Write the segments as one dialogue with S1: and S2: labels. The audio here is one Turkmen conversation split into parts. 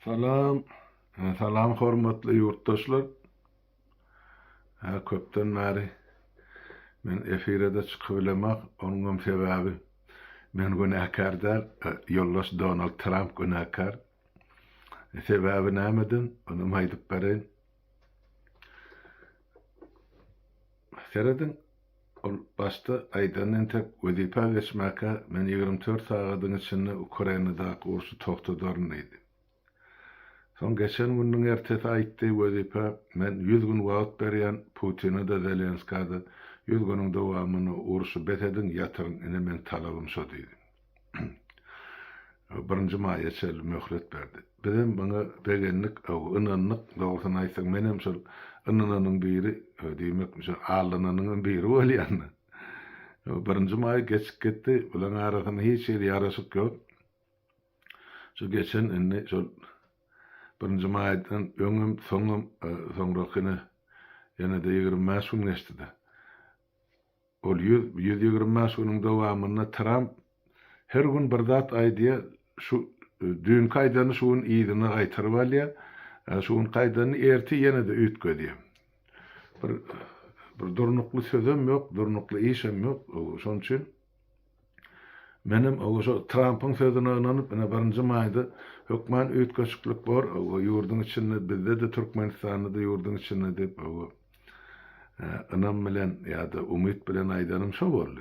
S1: Salam, salam hormatly ýurtdaşlar. Hä köpden bäri men efire-de çykybilemok. Onuňam sebäbi men günäkär däl, ýoldaş Donald Tramp günäkär. Sebäbi nämeden, onam aýdyp bereýin. Serediň, ol başda aýdan entek wezipä geçmäkä men 24 sagadyň içinde Ukrainadaky urşy togtadaryn diýdi. Soň geçen gününiň ertesi aýtdy wezipä men 100 gün wagt berýän Putine-de Zelenska-da 100 günüň dowamynda urşy bes ediň ýatyryň ine meň talabym şo diýdi. Birinji maýa çenli möhlet berdi. Bizem muňa begendik, ynandyk. Dogrusyny aýtsaň, menem şol ynananyň biri, diýmek, şol aldananyňam biri bolýan. Birinji maý geçip gitdi, bularyň arasynda hiç hili ýaraşyk ýok. Şu geçen indi şol birinji maýdan öňem, soňam, soňraky ine ýene-de 25 gün geçdi-de. Ol 125 günüň dowamynda Tramp her gün bir zat aýdýar, şu düýnki aýdanyny şu gün yzyna gaýtaryp alýar, şu günki aýdanyny ertir ýene-de üýtgedýär. Bir bir durnukly sözem ýok, durnukly işem ýok. Şonuň üçin menem şo Trampyň sözüne ynanyp, ine birinji maýda hökman üýtgeşiklik bor, ýurduň içinde, bizde-de Türkmenistanda-da ýurduň içinde diýip, Ynam bilen ýa-da umyt bilen aýdanym şo boldy.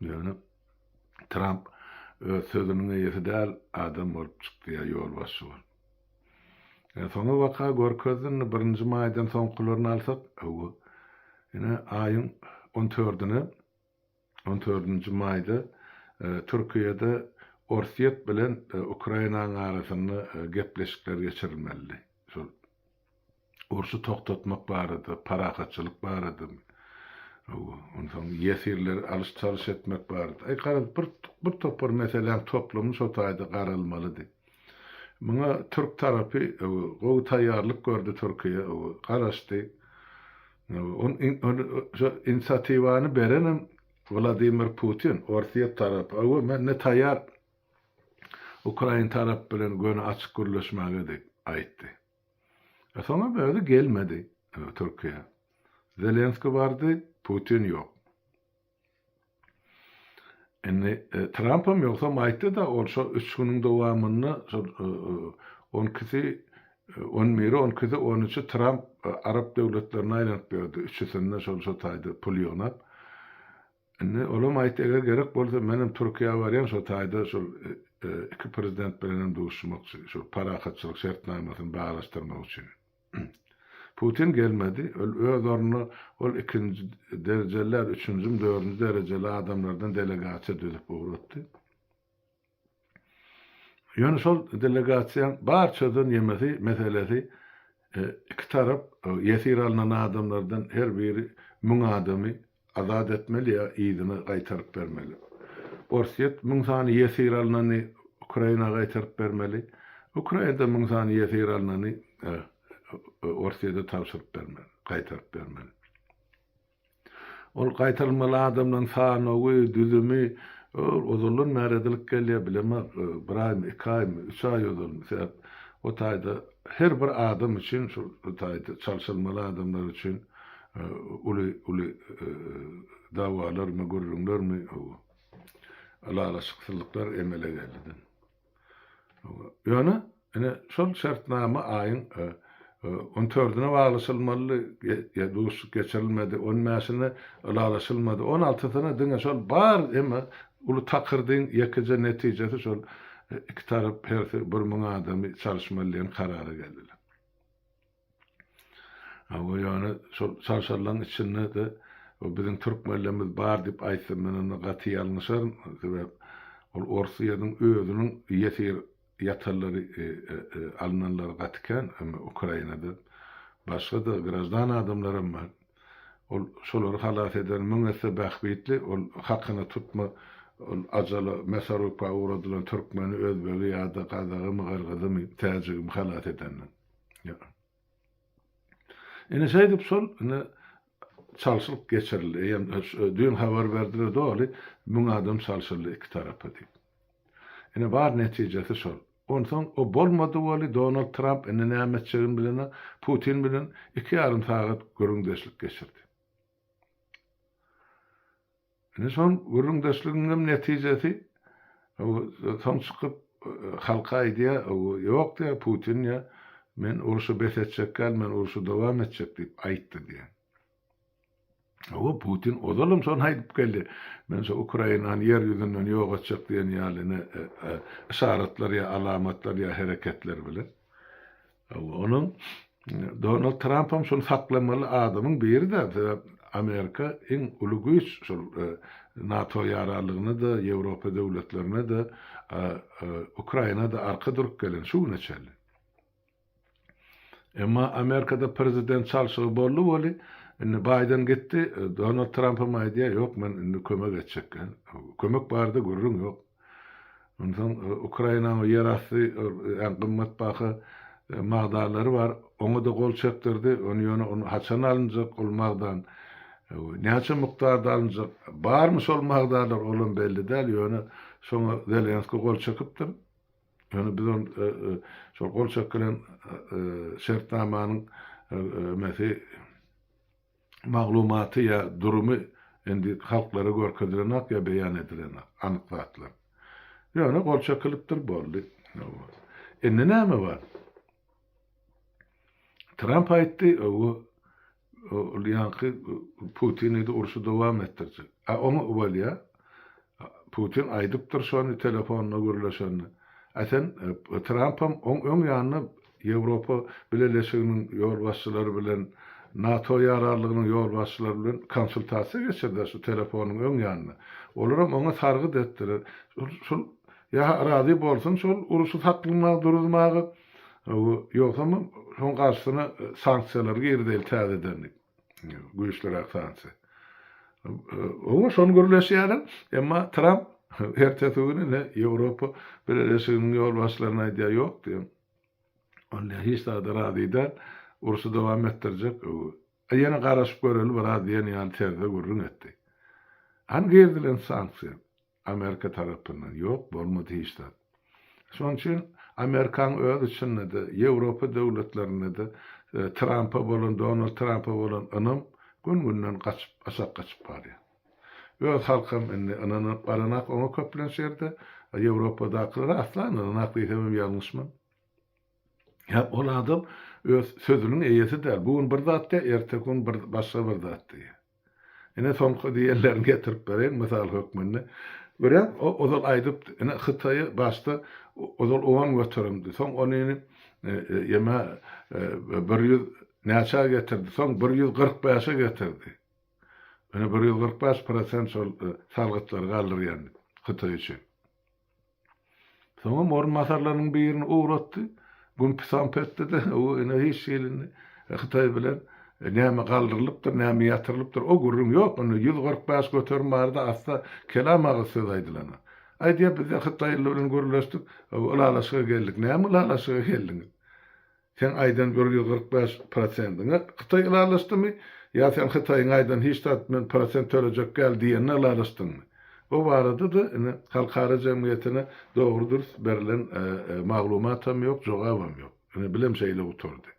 S1: Ýöne Tramp öz sözüniň eýesi däl adam bolup çykdy ýa ýolbaşçy bolup. Soňa waka görkezdi indi birinji maýdan soňkularyny alsak, hawa, ine aýyň on dördüne, on dördünji maýda Türkiýede Orsýet bilen Ukrainanyň arasynda gepleşikler geçirilmelidi. Şol urşy togtatmak barada, parahatçylyk baradamy, hawa, onsoň ýesirleri alyş-çalyş etmek barada, aý, garaz, bir, bir topar meseläň toplumy şo taýda garalmalydy. Muňa türk tarapy, hawa, gowy taýýarlyk gördi Türkiýe, hawa, garaşdy. Hawa, on, ony, şo inisiatiwany berenem Wladimir Putin, Orsýet tarapy, hawa, men ne taýýar ukrain tarap bilen göni açyk gürleşmäge diýip aýtdy. E soňam özi gelmedi Türkiýä. Zelenski bardy, Putin ýok. Indi e, Trampam ýogsam aýtdy-da, ol şo üç günüň dowamynda şol e, on ikisi, on biri, on ikisi, on üçi Tramp e, arap döwletlerine aýlanyp ýördi. Üçüsinde şol şo taýda pul ýygnap. Indi olam aýtdy, eger gerek bolsa menem Türkiýä barýan, şo taýda şol iki prezident bilenem duşuşmakçy, şol parahatçylyk şertnamasyny baglaşdyrmak üçin. Putin gelmedi, ol öz ornuna ol ikinji derejeli däl, üçünjimi, dördünji derejeli adamlardan delegasiýa düzüp ugratdy. Ýöne şol delegasiýaň bar çözen ýemesi, meselesi iki tarap ýesir alnan adamlardan her biri müň adamy azat etmeli ýa yzyna gaýtaryp bermeli. Orsýet müň sany ýesir alnany Ukraina gaýtaryp bermeli, Ukraina-da müň sany ýesir alnany Orsýede tabşyryp bermeli, gaýtaryp bermeli. Ol gaýtarylmaly adamlaryň sanawy, düzümi ol ozaldan bäri edilip gelýär, bilemok, bir aýmy, iki aýmy, üç aý ozalmy, sebäp o taýda her bir adam üçin şol taýda çalşylmaly adamlar üçin uly uly dawalarmy, gürrüňlermi, ylalaşyksyzlyklar emele geldi. Ýöne, ine, şol şertnama aýyň on dördüne baglaşylmalydy, ýa duşuşyk geçirilmedi, on bäşine ylalaşylmady, on altysyna diňe şol bar hemme uly takyrdyň ýekeje netijesi şol iki tarap hersi bir müň adamy çalyşmaly diýen karara geldiler. Hawa, ýöne şol çalşarlaryň içinde-de biziň türkmenlerimiz bar diýip aýtsam men onda gaty ýalňyşaryn. Sebäp ol Orsýetiň özüniň ýesir ýatanlary, alnanlary gaty kän, emma Ukrainada başga-da graždan adamlaram bar. Ol şolary halas eden müň esse bähbitli, ol hakyna tutma, ol ajala mesarubka ugradylan türkmeni, özbegi ýa-da gazagymy, gyrgyzymy, täjigimi halas edenden. Ine şeýdip şol ine çalşylyk geçirildi. Eýýäm düýn habar berdiler doly 1000 adam çalşyldy iki tarapa diýip. Ine bar netijesi şol. Onsoň o bolmady weli Donald Tramp indi näme etjegini bilenok, Putin bilen iki ýarym sagat gürrüňdeşlik geçirdi. Indi şol gürrüňdeşligiňem netijesi soň çykyp halka aýdýar, ýok diýýär, Putin diýýär, men urşy bes etjek däl, men urşy dowam etjek diýip aýtdy diýýär. Hawa, Putin ozalam şony aýdyp geldi. Men şu Ukrainany ýer ýüzünden ýok etjek diýen ýaly ine yşaratlar ýa alamatlar ýa hereketler bilen. Onuň Donald Trampam şony saklamaly adamyň biri-dä, sebäp Amerika iň uly güýç şol NATO ýaranlygyna-da, Ýewropa döwletlerine-de, Ukraina-da arka durup gelen şu güne çenli. Emma Amerikada prezident çalşygy boldy weli, indi Baýden gitdi, Donald Trampam aýdýar, ýok men indi kömek etjek. Kömek barada gürrüň ýok. Onsoň Ukrainanyň ýerasty ýa gymmat baha magdanlary bar, oňa-da gol çekdirdi, ony ýöne ony haçan alynjak ol magdan, näçe mukdarda alynjak, barmy şol magdanlar olam belli däl, ýöne şoňa Zelenskiý gol çekipdir. Ýöne biz ony şol gol çekilen şertnamanyň mesi maglumaty ýa durumy indi halklara görkezilenak ýa beýan edilenak anyk zatlar. Ýöne gol çekilipdir boldy. Indi näme bar? Tramp aýtdy, Ol ýaňky Putin indi urşy dowam etdirjek. A oňa bolýa. Putin aýdypdyr şony telefonda gürleşende. A sen Trampam oň öň ýanynda Ýewropa Bileleşiginiň ýolbaşçylary bilen, NATO ýararlygynyň ýolbaşçylary bilen konsultasiýa geçirdi şu telefonyň öň ýanynda. Olaram oňa sargyt etdiler. Şol ýa razy bolsun şol urşy saklamaga, duruzmaga. Ýogsam şoň garşysyna sanksiýalar girizeli täzeden diýip. Güýçliräk sanksiýa. Owa şony gürleşýärler. Emma Tramp ertesi gün ine Ýewropa Bileleşiginiň ýolbaşçylaryna aýdýar, ýok diýen. Ol hiç zada razy däl. Urşy dowam etdirjek. Ýene garaşyp göreli biraz diýen ýaly terzde gürrüň etdi. Hany girizilen sanksiýa? Amerika tarapyndan ýok bolmady hiç zat. Şonuň üçin Amerikaň öz içinde-de, Ýewropa döwletlerinde-de Trampa bolan, Donald Trampa bolan ynam gün-günden gaçyp, aşak gaçyp barýar. Öz halkam indi ynanyp baranak oňa köplenç ýerde, Ýewropadakylara asla ynananak diýsemem ýalňyşman. Ýa ol adam öz sözüniň eýesi däl. Bu gün bir zat diýýär, erteki gün bir başga bir zat diýýär. Ine soňky diýenlerini getirip bereýin mysal hökmünde. Görýäň, o ozal aýdypdy, ine Hytaýy başda ozal on göterimdi, soň onyny ýeme 100 näçä getirdi, soň 145-e getirdi. Ine 145 prosent şol salgytlary galdyrýan Hytaý üçin. Soňam orunbasarlarynyň birini ugratdy. Gümpi-samp etdi-de, o ine hiç hili indi Hytaý bilen näme galdyrylypdyr, näme ýatyrylypdyr, o gürrüň ýok. Indi 145 göterim barada asla kelam agyz söz aýdylana. Aýdýar, biz-de hytaýly bilen gürleşdik, ylalaşyga geldik. Näme ylalaşyga geldiňiz? Seň aýdan 145 prosendiňe Hytaý ylalaşdymy ýa sen Hytaýyň aýdan hiç zat men prosent tölejek däl diýenine ylalaşdyňmy? Bu barada-da ine halkara jemgyýetine dogry dürs berlen maglumatam ýok, jogabam ýok. Ine bilem şeýle gutardy.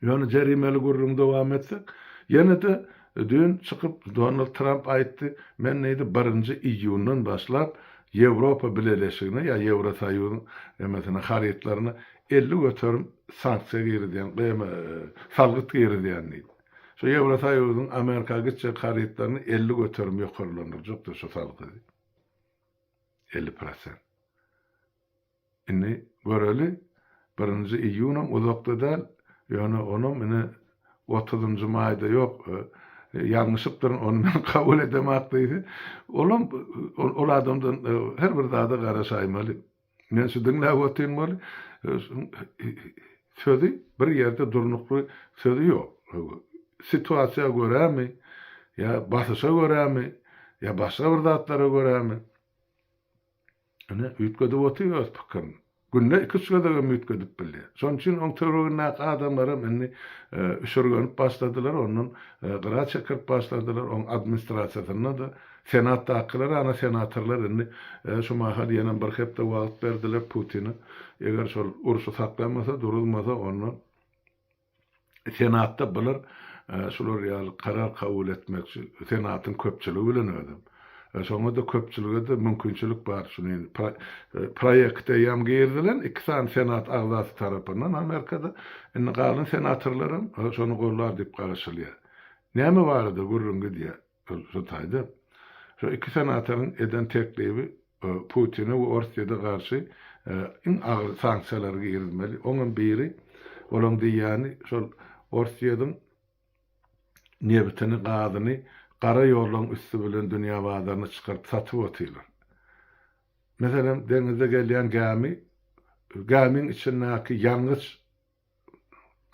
S1: Ýöne jerimeli gürrüňi dowam etsek, ýene-de düýn çykyp Donald Tramp aýtdy, men diýdi birinji iýundan başlap Ýewropa Bileleşigine ýa Ýewrosoýuzyň emesine harytlaryna 50% sanksiýa girizýän, eme, salgyt girizýän diýdi. Şu Ýewrosoýuzyň Amerika gitjek harytlaryny 50% ýokarlandyrjakdyr şu salgydy. 50%. Indi göreli, birinji iýunam uzakda däl, ýöne onam ine otuzynjy maýda ýok, ýalňyşypdyryn, ony men kabul edemak diýse, olam ol adamdan her bir zada garaşaýmaly. Men şu diňläp otyryn weli, sözi bir ýerde durnukly sözi ýok. Situasiýa görämi, ýa basyşa görämi, ýa başga bir zatlara görämi? Ine, üýtgedip otyr öz pikirini. Günde iki-üç gezegem üýtgedip bilýär. Şonuň üçin oň töweregindäki adamlaram indi üşürgenip başladylar, ondan gyra çekilip başladylar, oň administrasiýasynda-da. Senatdakylar ana senatorlar indi şu mahal ýenem bir hepde wagt berdiler Putine. Eger şol urşy saklamasa, duruzmasa onda Senatda bular şular ýaly karar kabul etmekçi, Senatyň köpçüligi bilen özem. Şoňa-da köpçülige-de mümkinçilik bar şuny proýekt eýýäm girizilen iki sany Senat agzasy tarapyndan Amerikada. Indi galan senatorlaram şony gollar diýip garaşylýar. Näme barada gürrüň gidýär? Şo taýda şo iki senatoryň eden teklibi Putine we Orsýete garşy iň agyr sanksiýalary girizmeli. Oňam biri, olaň diýýäni şol Orsýetiň nebitini, gazyny gara ýollaň üsti bilen dünýä bazaryna çykaryp satyp otyrlar. Meselem, deňizde gelýän gämi, gämiň içindäki ýangyç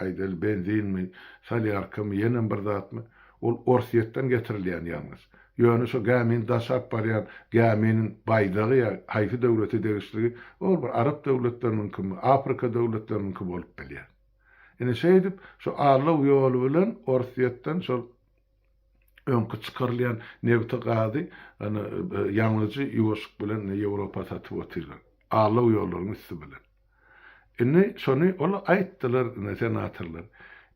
S1: aýdaly benzinmi, solýarkamy, ýenem bir zatmy, ol Orsýetden getirilýän ýangyç. Ýöne şo gämini daşap barýan gäminiň baýdagy ýa haýsy döwlete degişligi, ol bir arap döwletleriniňkimi, Afrika döwletleriniňki bolup bilýär. Ine şeýdip, şo aldaw ýoly bilen Orsýetden şol öňki çykarylýan nebti, gazy, ýagny ýangyjy ýuwaşlyk bilen Ýewropa satyp otyrlar. Aldaw ýollaryň üsti bilen. Indi şony ol aýtdylar ine senatorlar.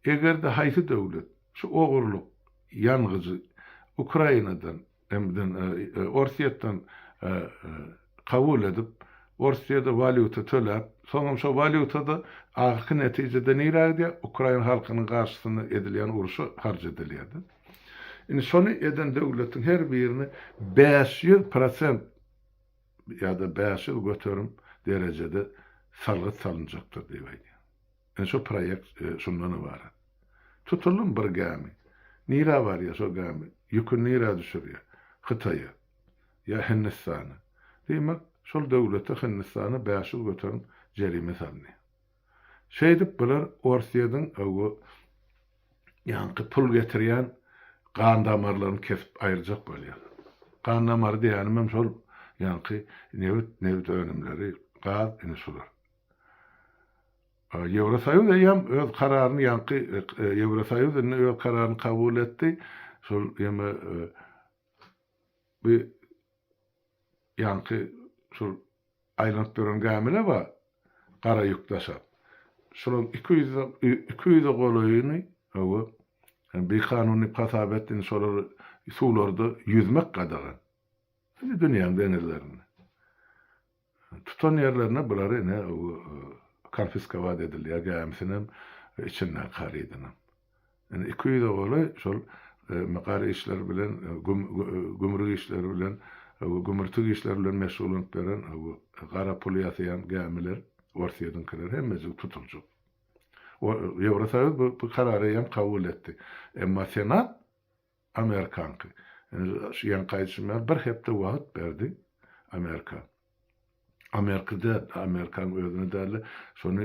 S1: Eger-de haýsy döwlet şu ogurlyk ýangyjy Ukrainadan hem-de Orsýetden kabul edip, Orsýede walýuta töläp, soňam şo walýuta-da ahyrky netijede nirä gidýär? Ukrain halkynyň garşysyna edilýän urşa harç edilýär-de. Indi şony eden döwletiň her birine 500 prosent ýa-da 500% derejede salgyt salynjakdyr diýip aýdýar. Ine şo proýekt şundan ybarat. Tutuldymy bir gämi? Nirä barýar şo gämi? Ýüküni nirä düşürýär? Hytaýa ýa Hindistana. Diýmek, şol döwlete Hindistana 500% jerime salynýar. Şeýdip bular Orsýediň öwgi ýaňky pul getirýän gan damarlaryny kesip aýyrjak bolýar. Gan damary diýýänimem şol ýaňky nebit, nebit önümleri, gaz ine şular. Ýewrosoýuz eýýäm öz kararyny ýaňky Ýewrosoýuz indi öz kararyny kabul etdi. Şol ýeme bu ýaňky şol aýlanyp ýören gämiler bar, gara ýük daşap. Şolaryň 200-e 200-e golaýyny, hawa, bikanun diýip hasap etdi, indi şolary suwlarda ýüzmek gadagan. Indi dünýäň deňizlerinde. Tutan ýerlerinde bulary ine konfiskowat edilýär, gämisinem, içindäki harydynam. Indi 200-e golaý şol gar işleri bilen, gümrük işleri bilen, gümürtik işleri bilen meşgullanyp ýören gara pul ýasaýan gämiler, Orsýetiňkiler hemmejigi tutuljak. Ýewrosoýuz bu karary eýýäm kabul etdi. Emma Senat Amerikanky. Indi şu ýaňky aýdyşym ýaly bir hepde wagt berdi Amerika. Amerika däl, Amerikanyň özüne däl-de, şony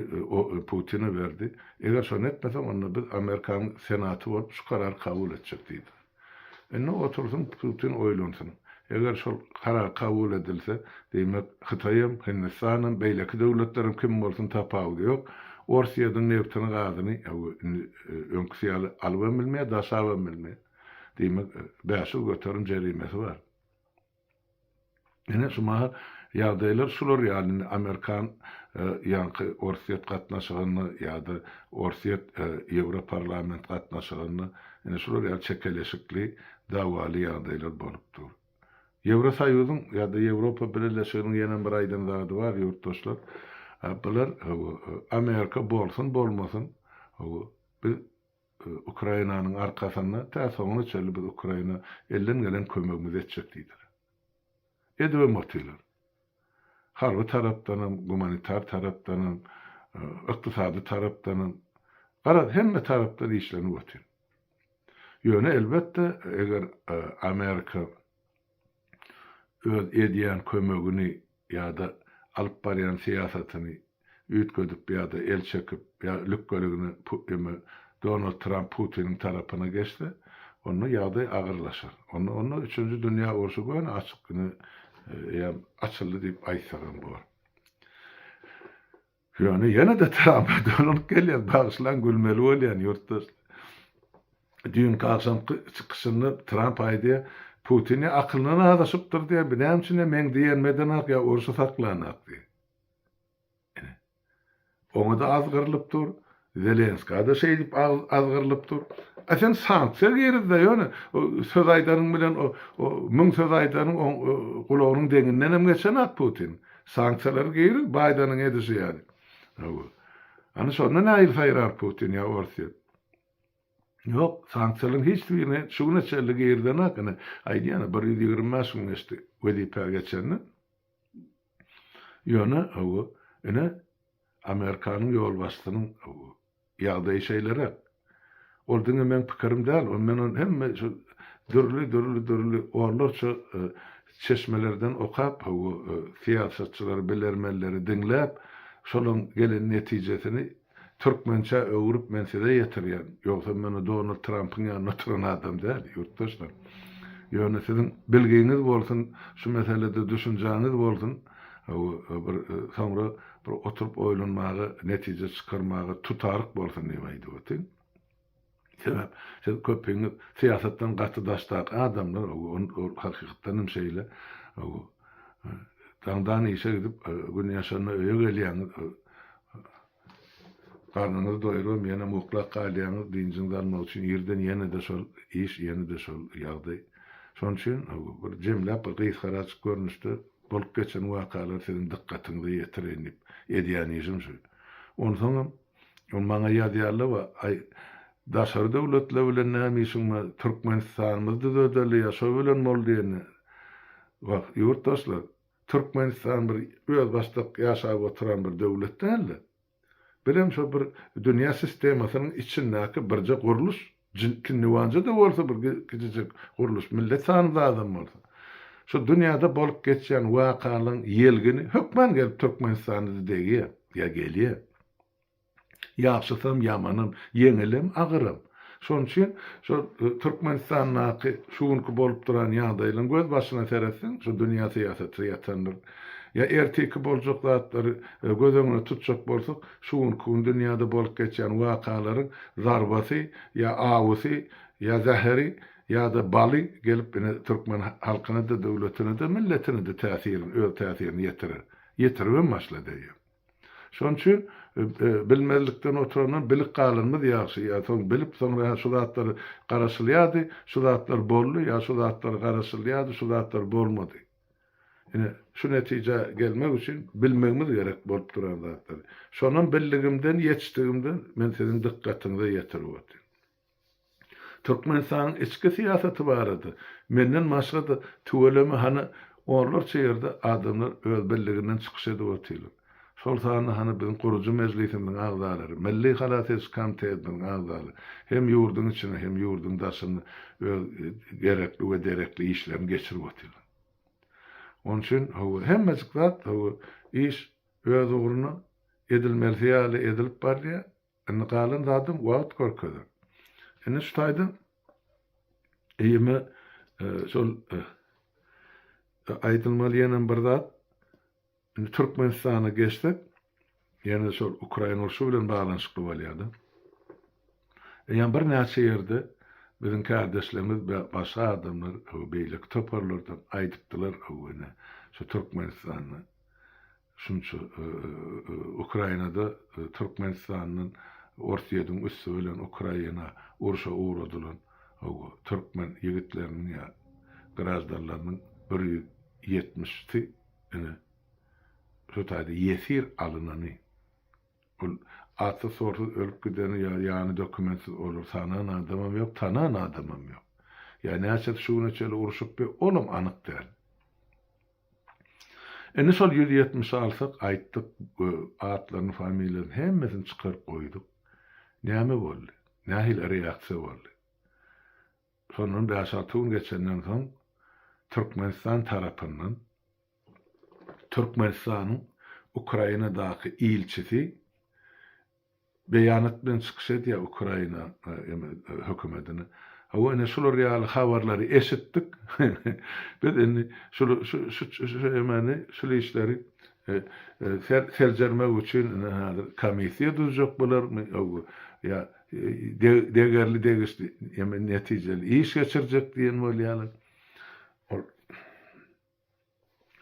S1: Putine berdi. Eger şony etmeseň, onda biz Amerikanyň Senaty bolup şu karary kabul etjek diýdi. Indi otursyn Putin oýlansyn. Eger şol karar kabul edilse, diýmek, Hytaýam, Hindistanam, beýleki döwletlerem kim bolsun tapawudy ýok, Orsýetiň nebtini, gazyny indi öňküsi ýaly alybam bilmeýär, daşabam bilmeýär. Diýmek, 500% jerimesi bar. Ine şu mahal ýagdaýlar şular ýaly indi amerikan ýaňky orsýet gatnaşygynda ýa-da orsýet ýewroparlament gatnaşygynda ine şular ýaly çekeleşikli dawaly ýagdaýlar bolup dur. Ýewrosoýuzyň ýa-da Ýewropa Bileleşiginiň ýenem bir aýdan zady bar ýurtdaşlar. Bular Amerika bolsun bolmasyn biz Ukrainanyň arkasynda tä soňuna çenli biz Ukraina elden gelen kömegimizi etjek diýdiler. Edibem otyrlar. Harby tarapdanam, gumanitar tarapdanam, ykdysady tarapdanam, garaz hemme tarapdan işlenip otyr. Ýöne elbetde eger Amerika öz edýän kömegini ýa-da alyp barýan syýasatyny üýtgedip ýa-da el çekip ýa lükgeligine eme Donald Tramp Putiniň tarapyna geçse, onda ýagdaý agyrlaşar. Onda onda üçünji dünýä urşy göni açyk ine eýýäm açyldy diýip aýtsagam bor. Ýöne ýene-de Trampa dolanyp gelýär. Bagyşlaň gülmeli bolýan ýurtdaşlar. Düýnki agşamky çykyşynda Tramp aýdýar, Putin ýa akylyndan azaşypdyr diýýär, bi näme üçin meň diýenimi edenak ýa urşy saklanak diýýär. Ine. Oňa-da azgyrylyp dur, Zelenska-da şeýdip azgyrylyp dur. A sen sanksiýa giriz-de ýöne söz aýdanyň bilen o müň söz aýdanyň oň gulagynyň deňindenem geçenak Putin. Sanksiýalary giriz Baýdanyň edişi ýaly. Hawa. Ana şonda nähili saýrar Putin ýa Orsýet. Ýok, sanksiýalaryň hiç birini şu güne çenli girizenak. Ine, aýdýan-a, 125 gün geçdi wezipä geçenine. Ýöne, hawa, ine, Amerikanyň ýolbaşçysynyň ýagdaýy şeýleräk. Ol diňe meň pikirim däl, ony men ony hemme şu dürli, dürli, dürli onlarça çeşmelerden okap, hawa, syýasatçylary, bilermenleri diňläp, şolaň gelen netijesini Türkmençä öwrüp men size ýetirýän. Ýogsam men o Donald Trampyň ýanynda oturan adam däl, ýurtdaşlar. Ýöne siziň bilgiňiz bolsun, şu meselede düşünjäňiz bolsun, bir soňra bir oturyp oýlanmaga, netije çykarmaga tutaryk bolsun diýip aýdyp otyryn. Sebäp siz köpüňiz syýasatdan gaty daşdaky adamlar, ol hakykatdan hem şeýle. Daňdan işe gidip, gün ýaşanda öýe gelýäňiz. Garnyňyzy doýurybam ýenem uklap galýaňyz, dynjyňyzy almak üçin irden ýene-de şol iş, ýene-de şol ýagdaý. Şonuň üçin bir jemläp bir gysgaraçyk görnüşde bolup geçen wakalary siziň dykgatyňyza ýetireýin diýip edýän işim şu. Onsoňam Ol maňa ýazýarlar we aý daşary döwletler bilen näme işiň bar, Türkmenistanymyzy düzedeli ýa şo bilen bol diýende. Wah, ýurtdaşlar, Türkmenistan bir özbaşdak ýaşap oturan bir döwlet däl-de. Birem şo bir dünýä sistemasynyň içindäki birje gurluş, kinniwanja-da bolsa bir kiçijik gurluş, millet sany zadam bolsa. Şo dünýäde bolup geçýän wakalaryň ýelgini hökman gelip Türkmenistana-da degýär ýa gelýär. Ýagşysam, ýamanam, ýeňilem, agyram. Şonuň üçin şol Türkmenistandaky şu günki bolup duran ýagdaýlaryň göz başyna seretseň, şu dünýä syýasaty ýatandyr. Ýa ertirki boljak zatlary göz öňüne tutjak bolsak, şu günki gün dünýäde bolup geçýän wakalaryň zarbasy ýa awusy ýa zäheri ýa-da baly gelip ine türkmen halkyna-da, döwletine-de, milletine-de täsirini, öz täsirini ýetirer. Ýetiribem başlady eýýäm. Şonuň üçin bilmezlikden oturandan bilip galanymyz ýagşy. Ýa soň bilip soňra hä şu zatlar garaşylýardy, şu zatlar boldy, ýa şu zatlar garaşylýardy, şu zatlar bolmady. Ine, şu netijä gelmek üçin bilmegimiz gerek bolup duran zatlary. Şonam bildigimden, ýetişdigimden men siziň dykgatyňyza ýetirip otyryn. Türkmenistanyň içki syýasaty barada menden başga-da tüweleme hany onlarça ýerde adamlar öz bildiginden çykyş edip otyrlar. Şol sanda hany biziň gurujy mejlisimiziň agzalary, Milli halas ediş komitetimiziň agzalary hem ýurduň içinde hem ýurduň daşynda öz gerekli we derekli işlerini geçirip otyrlar. Onuň üçin hawa hemmejik zat hawa iş öz ugruna edilmelisi ýaly edilip barylýar. Indi galan zadam wagt görkezer. Indi şu taýda eýeme şol aýdylmaly ýenem bir zat. Indi Türkmenistana geçsek, ýene şol Ukraina urşy bilen baglanyşykly bolýar-da. Eýýäm birnäçe ýerde biziň kärdeşlerimiz we başga adamlar, beýleki toparlardan aýdypdylar, ine, şu Türkmenistanda Şunça Ukrainada Türkmenistandan Orsýetiň üsti bilen Ukraina urşa ugradylan türkmen ýigitleriniň ýa graždanlarynyň 170-si ine şu taýda ýesir alynany. Ol atsyz-sorsuz ölüp gideni ýa ýany dokumentsiz olar sanan adamam ýok, tanan adamam ýok. Ýa näçesi şu güne çenli urşupdy, olam anyk däl. Indi şol 170 alsak, aýtdyk, atlaryny, familiýasyny hemmesini çykaryp goýduk. Näme boldy? Nähili reaksiýa boldy? Şondan bäş-alty gün geçenden soň Türkmenistan tarapyndan Türkmenistanyň Ukrainadaky ilçisi Beýanat bilen çykyş edýär Ukraina hökümetine. Hawa ine şular ýaly habarlary eşitdik. Biz indi şul şu şu şu emeni şul işleri seljermek üçin ine häzir komissiýa düzjek bolarmy ýa degerli degişli netijeli iş geçirjek diýen bolýarlar.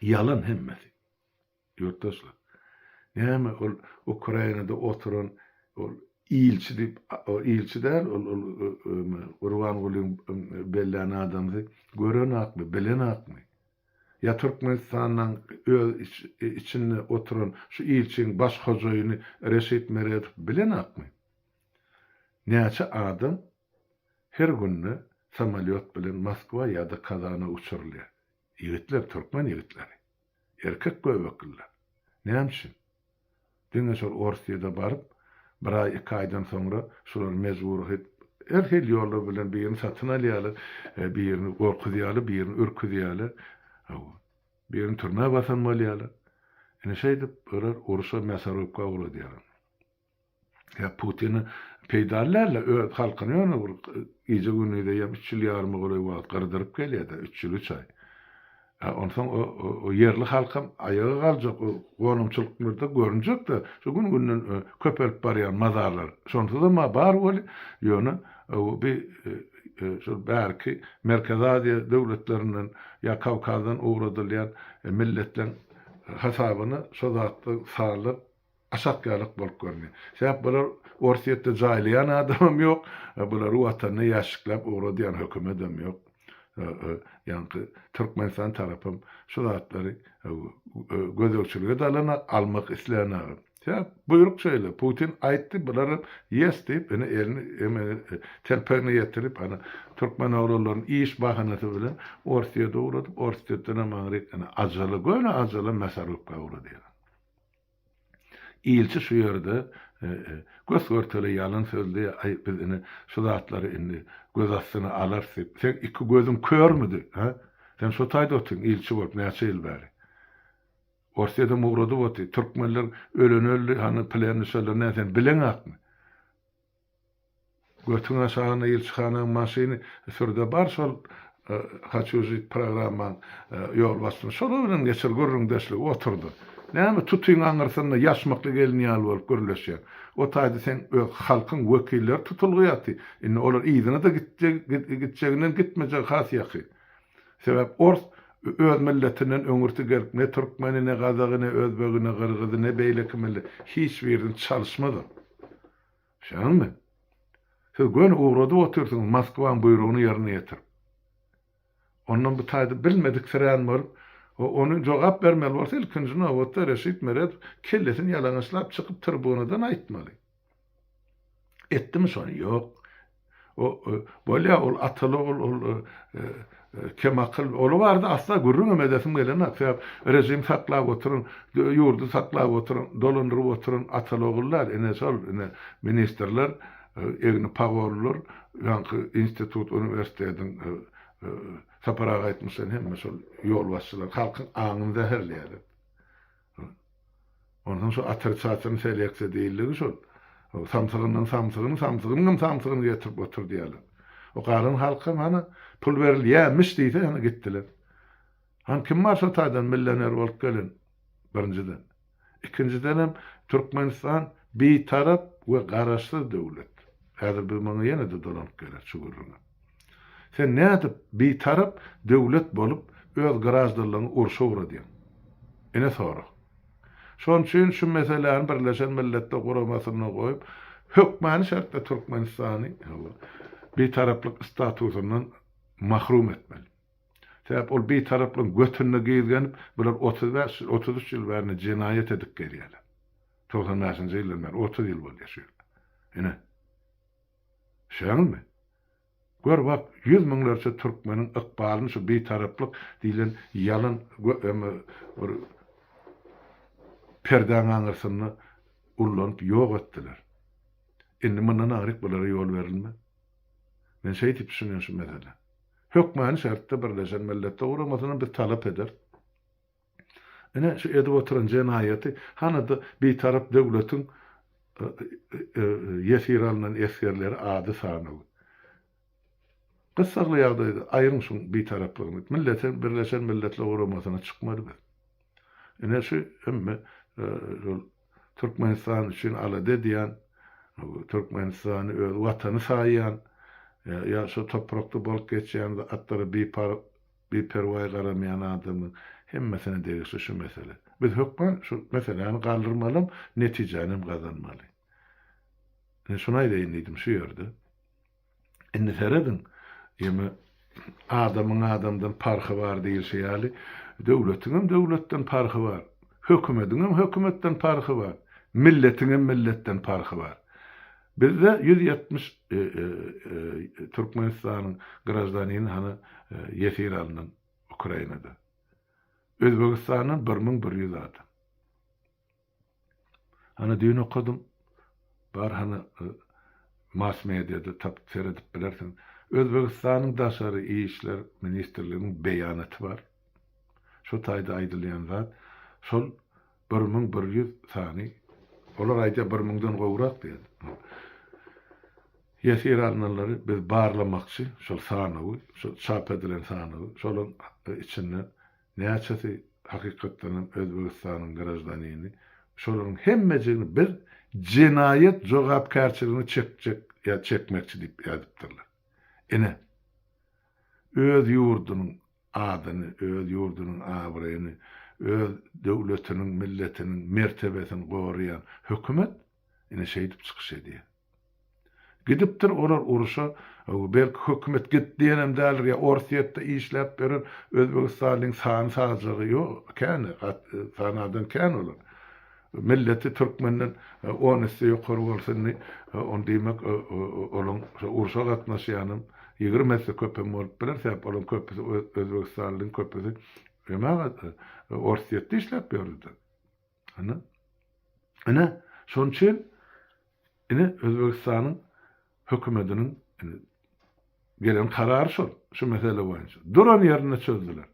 S1: Ýalan hemmesi. Ýurtdaşlar. Näme ol Ukrainada oturan ol ilçi diýip, o ilçi däl, ol ol Gurbangulyň bellän adamsy görenakmy, bilenakmy? Ýa Türkmenistanyň öz içinde oturan şu ilçiň baş hojaýyny Reşit Meredow bilenakmy? Näçe adam her günde samolýot bilen Moskwa ýa-da Kazana uçurylýar? Ýigitler, türkmen ýigitleri. Erkek göbekliler. Näme üçin? Diňe şol Orsýede baryp, bir aý, iki aýdan soňra şular mejbury hit her hili ýollar bilen birini satyn alýarlar, birini gorkuzýarlar, birini ürküzýärler. Hawa. Birini türmä basan bolýarlar. Ine şeýdip, olar urşa, mäsarubka ugradýarlar. Ýa Putine peýdaly däl-de, öz halkyny ýöne bir gije-gündiz eýýäm üç ýyl ýaryma golaý wagt gyrdyryp gelýär-de, üç ýyl üç aý. Ä onsoň o o ýerli halkam aýaga galjak, o gonamçylyklarda görünjek-de, şu gün-günden köpelip barýan mazarlar. Şonsuzam-a bar weli, ýöne bi şol bärki Merkezi Aziýa döwletlerinden ýa Kawkazdan ugradylýan milletleň hasabyna şo zatlar sanlar Aşak ýalak bolup görünýär. Sebäp bular Orsýetde jaýlaýan adamam ýok, bulary watanyna ýaşşikläp ugradýan hökümedem ýok. Ýaňky Türkmenistan tarapam şu zatlary gözegçilige-de alanak, almak isleýänagam. Sebäp buýruk şeýle, Putin aýtdy, bularam ýes diýip, ine elini telpegine ýetirip, ana türkmen oglanlaryny iş bahanasy bilen Orsýete ugradyp, Orsýetdenem aňryk ine ajala, göni ajala mäsarubka ugradýarlar. Ilçi şu ýerde gös-görtele ýalan sözleýär, aý, biz ine şu zatlary indi göz astyna alarys diýip. Seň iki gözüň körmüdi, hä? Sen şo taýda otyň ilçi bolup näçe ýyl bäri. Orsýedem ugradyp otyr. Türkmenler ölen öldi, hany plenny şolar näme sen bileňakmy? Götüň aşagynda ilçihanaň maşyny sürde bar şol haçu žit programmaň ýolbaşçyny şolar bilen geçir gürrüňdeşligi oturda. Näme tutyň aňyrsynda ýaşmakly gelin ýaly bolup gürleşýäň. O taýda seň öz halkyň wekilleri tutulgy ýaty. Indi olar yzyna-da gitjeginden gitmejegi has ýakyn. Sebäp ors öz milletinden öňürti gelip ne türkmeni ne gazagy ne özbegi ne gyrgyzy ne beýleki millet hiç birini çalyşmazam. Şeýdemi? Siz göni ugradyp otyrsyňyz Moskwaň buýrugyny ýerine ýetirip. Ondan bu taýda bilmediksirän bolup, ony jogap bermeli bolsa ilkinji nobatda Reşit Meredow kellesini ýalaňaçlap çykyp tribunadan aýtmaly. Etdimi şony? Ýok. O bolýa ol ataly ogul ol Kemakyl, oly barada asla gürrüňem edesim gelenok, sebäp režim saklap oturan, ýurdy saklap oturan, dolandyryp oturan ataly-ogul däl, ine şol, ine ministrler, egni pagonlylar, ýaňky institut, uniwersitetiň Sapar aga aýtmyşlaýyn hemme şol ýolbaşçylar halkyň aňyny zäherleýärler. Onsoň şu otrisatel seleksiýa diýildigi şol. Samsygyndan samsygyny, samsygynyňam samsygyny getirip oturdýarlar. O galan halkam hany pul berilýämiş diýse hany gitdiler. Hany kim bar şo taýdan millioner bolup gelen? Birinjiden. Ikinjidenem Türkmenistan bitarap we garaşsyz döwlet. Häzir biz muňa ýene-de dolanyp geleris şu gürrüňe. Sen nädip bitarap döwlet bolup öz graždanlaryňy urşa ugradýaň? Ine sorag. Şonuň üçin şu meseläni Birleşen Milletler Guramasynda goýup, hökmany şertde Türkmenistany bitaraplyk statusyndan mahrum etmeli. Sebäp ol bitaraplygyň götünde gizgenip, bular 35 ýyl, 33 ýyl bäri jenaýat edip gelýärler. 95-nji ýyldan bäri 30 ýyl bolýar şu ýyl. Ine. Düşýäňizmi? Gör bak, ýüz müňlerçe türkmeniň ykbalyny şu bitaraplyk diýlen ýalan bir perdäň aňyrsynda ullanyp ýok etdiler. Indi mundan aňryk bulara ýol berilmez. Men şeýdip düşünýän şu meselä. Hökmany şertde Birleşen Milletler Guramasyndan biz talap ederis. Ine, şu edip oturan jenaýaty hany-da bitarap döwletiň ýesir alnan esgerleri ady sanawy. Gyssagly ýagdaýda aýryň şuň bitaraplygyny. Millete Birleşen Milletler Guramasyna çykmaly biz. Ine şu hemme şol Türkmenistan üçin alada edýän, Türkmenistany öz watany saýýan, ýa şu toprakda bolup geçýän zatlara biperwaý garamaýan adamlaryň. Hemmesine degişli şu mesele. Biz hökman şu meseläni galdyrmalam, netijänem gazanmaly. Ine şuny aýdaýyn diýdim şu ýerde. Indi serediň, ýeme adamyň adamdan parhy bar diýilşi ýaly, döwletiňem döwletden parhy bar, hökümediňem hökümetden parhy bar, milletiňem milletden parhy bar. Bizde 170 Türkmenistanyň graždanini hany ýesir alnan Ukrainada. Özbegistandan 1100 adam. Hany düýn okadym. Bar hany mass mediada tapyp seredip bilersiň. Özbegistanyň daşary işler ministrliginiň beýanaty bar. Şo taýda aýdylýan zat şol 1100 sany olar aýdýar bir müňden gowrak diýýär. Ýesir alnanlary biz barlamakçy şol sanawy, şol çap edilen sanawy, şolaryň içinde Näçesi hakykatdanam Özbegistanyň graždanini, şolaryň hemmejigini biz jenaýat jogapkärçiligine çekjek ýa çekmekçi diýip ýazypdyrlar. Ine, öz ýurdunyň adyny, öz ýurdunyň abraýyny, öz döwletiniň, milletiniň mertebesini goraýan hökümet ine şeýdip çykyş edýär. Gidipdir olar uruşa, belki hökümet git diýenem däldir ýa Orsýetde işläp ýören Özbegistanlyň sany sajagy ýok, kän, sanadan kän olar. Milleti türkmenden on esse ýokary bolsa indi ony diýmek olaň şo urşa gatnaşýanam 20 esse köpem bolup biler, sebäp olaň köpüsi Özbegistanlyň köpüsi Orsýetde işläp ýördi-de. Ine. Ine, şonuň üçin ine Özbegistanyň hökümetiniň ine gelen karary şol, şu mesele boýunça. Duran ýerinde çözdüler.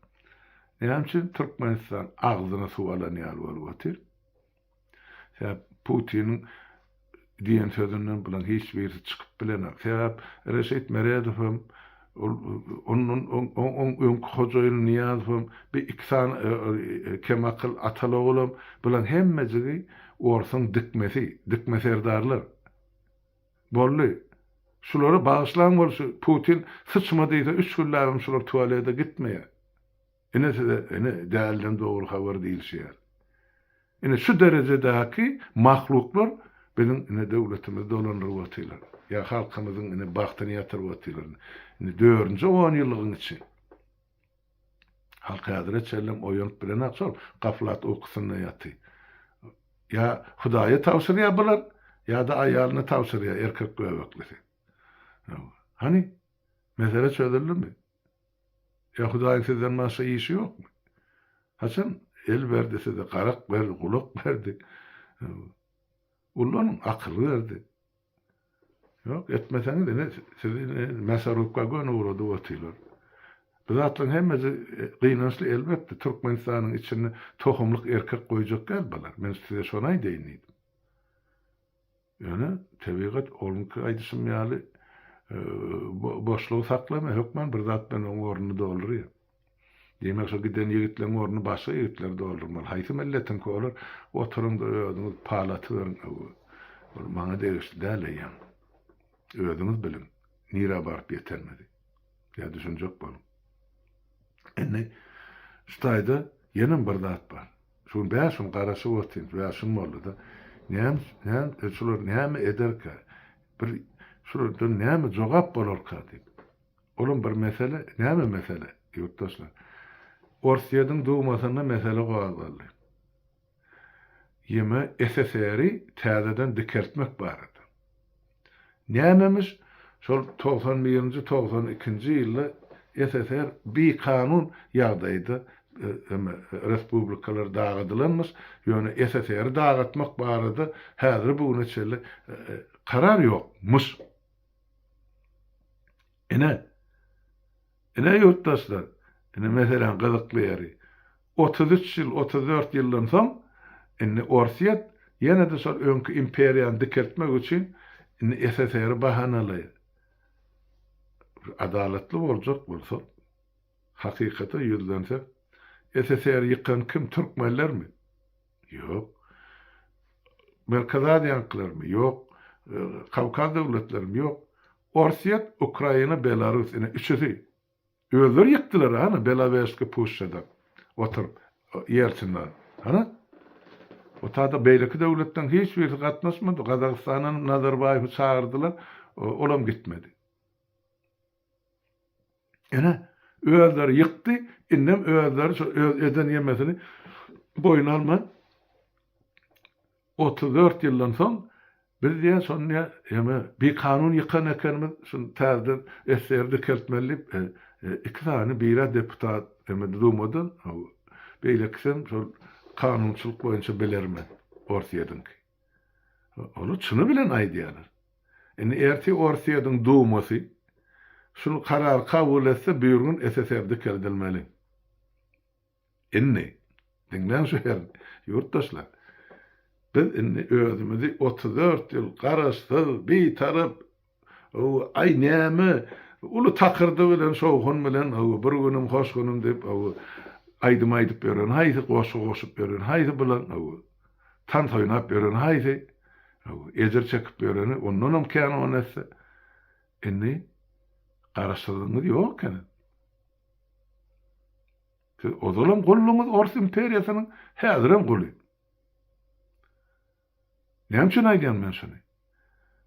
S1: Näme üçin Türkmenistan agzyna suw alan ýaly bolup otyr? Sebäp Putiniň diýen sözünden bulaň hiç birisi çykyp bilenok. Sebäp Reşit Meredow hem ol ondan oň öňki hojaýyny Nyýazow hem bir iki sany kemakyl ataly-ogulam bulaň hemmejigi orsuň dikmesi, dikme serdarlar. Boldy. Şulary bagyşlaň bolşy Putin syçma diýse üç günläbem şular tualete gitmeýär. Ine size ine dälden dogry habar diýilşi ýaly. Ine şu derejedäki mahluklar biziň ine döwletimizi dolandyryp otyrlar. Ýa halkymyzyň ine bagtyny ýatyryp otyrlar. Indi dördünji onýyllygyň içi. Halk häzire çenlem oýanyp bilenok şol gaflat ukusynda ýaty. Ýa Hudaýa tabşyrýar bular, ýa-da aýalyna tabşyrýar erkek göbeklisi. Hany mesele çözüldimi? Ýa Hudaýyň sizden başga işi ýokmy? Haçan el berdi size, garak berdi, gulak berdi. Ullanyň, akyl berdi. Ýok, etmeseňiz ine sizi ine mäsarubka göni ugradyp otyrlar. Bu zatlaryň hemmesi gynançly elbetde, Türkmenistanyň içinde tohumlyk erkek goýjak däl bular. Men size şony aýdaýyn diýdim. Ýöne tebigat onuňky aýdyşym ýaly boşlugy saklamaýar, hökman bir zat bilen oň ornuny doldurýar. Diýmek, şo giden ýigitleň ornuny başga ýigitler doldurmaly. Haýsy milletiňki olar, oturyň-da özüňiz pal atyberiň. Ol maňa degişli däl eýýäm. Özüňiz biliň, nirä baryp ýetenimizi. Ýa düşünjek boluň. Indi şu taýda ýenem bir zat bar. Şu gün bäş gün garaşyp otyryn, bäş gün boldy-da. Näme, näme, şular näme ederkä? Bir şulardan näme jogap bolarka diýip. Olam bir mesele, näme mesele, ýurtdaşlar? Orsýetiň Dumasynda mesele gozgaldy. Ýeme SSR-i täzeden dikeltmek barada. Nämemiş, şol 91-nji, 92-nji ýylda SSR bikanun ýagdaýda eme respublikalar dagadylanmyş, ýöne SSR-i dagatmak barada häzir bu güne çenli karar ýokmuş. Ine, ine ýurtdaşlar, ine meseläň gyzykly ýeri. 33 ýyl, 34 ýyldan soň indi Orsýet ýene-de şol öňki imperiýany dikeltmek üçin indi SSR-i bahanalaýar. Adalatly boljak bolsak, hakykata ýüzlensek, SSR-i ýykan kim, türkmenlermi? Ýok. Merkezi Aziýanyňkylarmy? Ýok. Kawkaz döwletlerimi? Ýok. Orsýet, Ukraina, Belarus, ine üçüsi. Özleri ýykdylar hany Belawežski puşçada oturyp. Ýelsinden. Hany? O tada beýleki döwletleň hiç birisi gatnaşmady. Gazagystandan Nazarbaýewi çagyrdylar, olam gitmedi. Ine, özleri ýykdy, indem özleri şo öz eden ýemesini boýun alman, 34 ýyldan soň biz diýýär şony diýýär ýeme bikanun ýykan ekenimiz şuny täzeden SSR dikeltmeli diýip iki sany birä deputat eme dumadan beýlekisem şol kanunçylyk boýunça bilermen Orsýetiňki. Olar çyny bilen aýdýarlar. Indi ertir Orsýetiň dumasy şul karary kabul etse birgün SSR dikeldilmeli. Indi, diňläň şu ýerini, ýurtdaşlar. Biz indi özümizi 34 ýyl garaşsyz, bitarap, aý näme, uly takyrdy bilen, şowhun bilen, bir günüm hoş günüm diýip, aýdym aýdyp ýören haýsy, goşgy goşup ýören haýsy bilen, tans oýnap ýören haýsy, ejir çekip ýöreni ondanam kän on esse. Indi garaşsyzlygyňyz ýok ekeni. Siz ozalam gulduňyz ors imperiýasynyň, häzirem guly. Näme üçin aýdýan men şuny?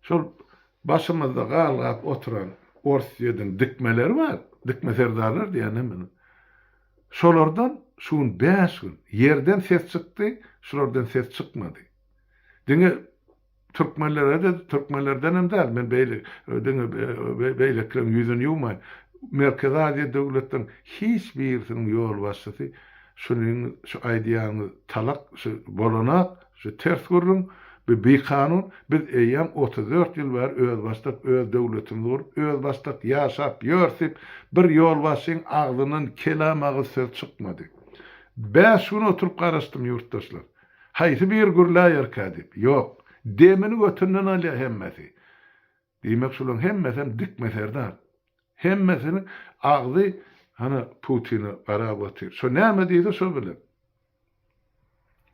S1: Şol başymyzda galgap oturan Orsýediň dikmeleri bar, dikme serdarlar diýýän men. Şolardan şu gün bäş gün ýerden ses çykdy, şulardan ses çykmady. Diňe Türkmenlere-de, türkmenlerdenem däl, men beýle diňe beýlekileriň ýüzüni ýuwmaýyn. Merkezi Aziýa döwletleriň hiç birisiniň ýolbaşçysy şunyň şu aýdýanyňyz talak, şu bolanak, şu ters gürrüň, bu bikanun, biz eýýäm 34 ýyl bäri özbaşdak öz döwletimizi gurup, özbaşdak ýaşap ýörüs diýip, bir ýolbaşçyň agzyndan kelam agyz söz çykmady. Bäş gün oturyp garaşdym ýurtdaşlar. Haýsy biri gürläýerkä diýip. Ýok. Demini götünden alýar hemmesi. Diýmek şularyň hemmesem dikme serdar. Hemmesiniň agzy hana Putine garap otyr. Şo näme diýse şo bilen.